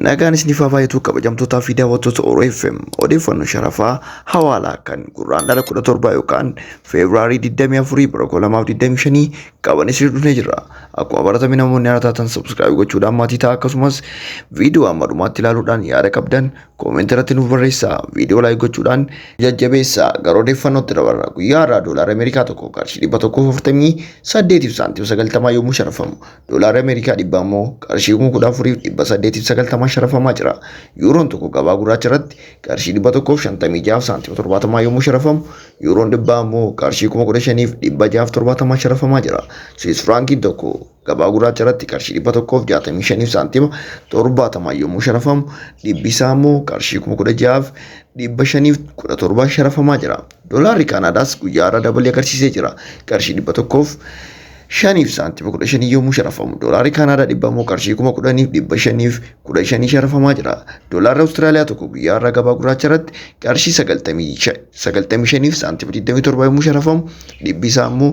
Nagaan isiniif haa baay'atu kabajamtootaa fi daawwattoota Oro FM odeeffannoo sharafaa hawaalaa kan Gurraandhala 17 yookaan Feebruaarii 24 bara 2025 qaban isin dhufnee jirra. Akkuma baratame namoonni haaraa taatan subscribe gochuudhaan maatii ta'a akkasumas viidiyoo amma dhumaatti ilaaluudhaan yaada qabdan koomentii irratti nuuf barreessaa. Viidiyoo like gochuudhaan jajjabeessaa. Gara odeeffannootti dabarra. Guyyaa har'aa doolaara Ameerikaa tokko qarshii 148 fi saantima 90 yommuu sharafamu Doolaarri Ameerikaa dhibbaa immoo qarshii 14,890 sharafamaa jira. Yuuroon tokko gabaa gurraacha irratti qarshii 156 saantima 70 yommuu sharafamu, yuuroon dhibbaa immoo qarshii 15,670 sharafamaa jira. Swiss firaankiin tokko gabaa gurraacha irratti qarshii 165 saantima 70 yommuu sharafamu, dhibbi isaa immoo qarshii 16,517 sharafamaa jira. Doolaarri Kaanaadaas guyyaa har'aa dabalii agarsiisee jira. Qarshii 100 shaniif saantima 15 yommuu sharafamu doolaarri Kaanaadaa dhibba immoo qarshii 10,515 sharafamaa jira. Doolaarri Awustiraaliyaa tokko guyyaa har'aa gabaa gurraacha irratti qarshii 95 saantima 27 yommuu sharafamu dhibbi isaa immoo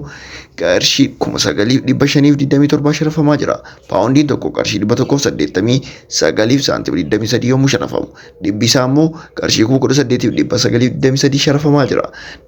qarshii 9,527 sharafamaa jira. Paawundiin tokko qarshii 189 saantima 23 yommuu sharafamu dhibbi isaa immoo qarshii 18,923 sharafamaa jira.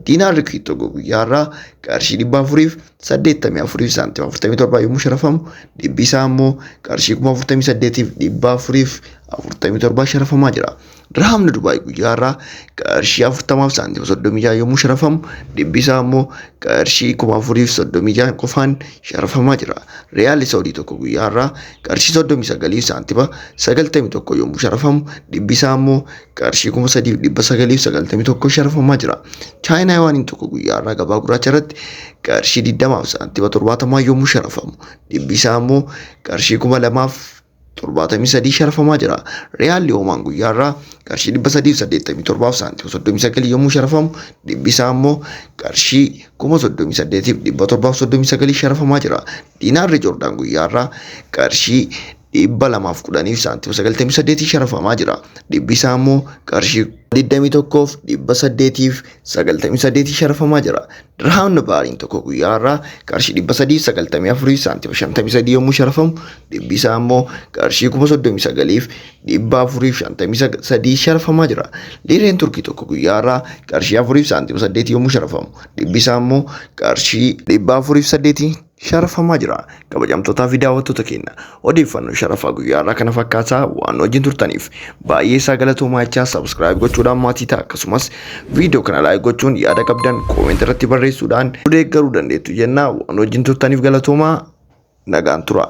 Diinaarri tokko guyyaa har'aa qarshii 484 saantima 47 yommuu sharafamu dhibbi isaa immoo qarshii 48,447 sharafamaa jira. Dirhaamni Dubaay guyyaa har'aa qarshii 40 saantima 36 yommuu sharafamu dhibbi isaa immoo qarshii 4,036 qofaan sharafamaa jira. Riyaalli Saudii tokko guyyaa har'aa qarshii 39 saantima 91 yommuu sharafamu dhibbi isaa immoo qarshii 3,991 sharafamaa jira. Chaayinaa yuwaaniin tokko guyyaa har'aa gabaa gurraacha irratti qarshii 20 saantima 70 yommuu sharafamu dhibbi isaa immoo qarshii 2,073 sharafamaa jira. Riyaalli Oomaan guyyaa har'aa qarshii 387 saantima 39 yommuu sharafamu dhibbi isaa immoo qarshii 38,739 sharafamaa jira. Diinaarri Joordaan guyyaa har'aa qarshii 210 saantima 98 sharafamaa jira. Dhibbi isaa immoo qarshii 21,898 sharafamaa jira. Dirhaamni Baariin tokko guyyaa har'aa qarshii 394 saantima 53 yommuu sharafamu dhibbi isaa immoo qarshii 39,453 sharafamaa jira. Liireen Turkii tokko guyyaa har'aa qarshii 4 saantima 8 yommuu sharafamu dhibbi isaa immoo qarshii 408 sharafamaa jira. Kabajamtootaa fi daawwattoota keenya odeeffannoo sharafaa guyyaa har'aa kana fakkaataa waan wajjin turtaniif baay'ee isaa galatoomaa jechaa subscribe gochuudhaan maatii ta'a akkasumas viidiyoo kana like gochuun yaada qabdan comment irratti barreessuudhaan nu deeggaruu dandeettu jenna waan wajjin turtaniif galatoomaa nagaan tura.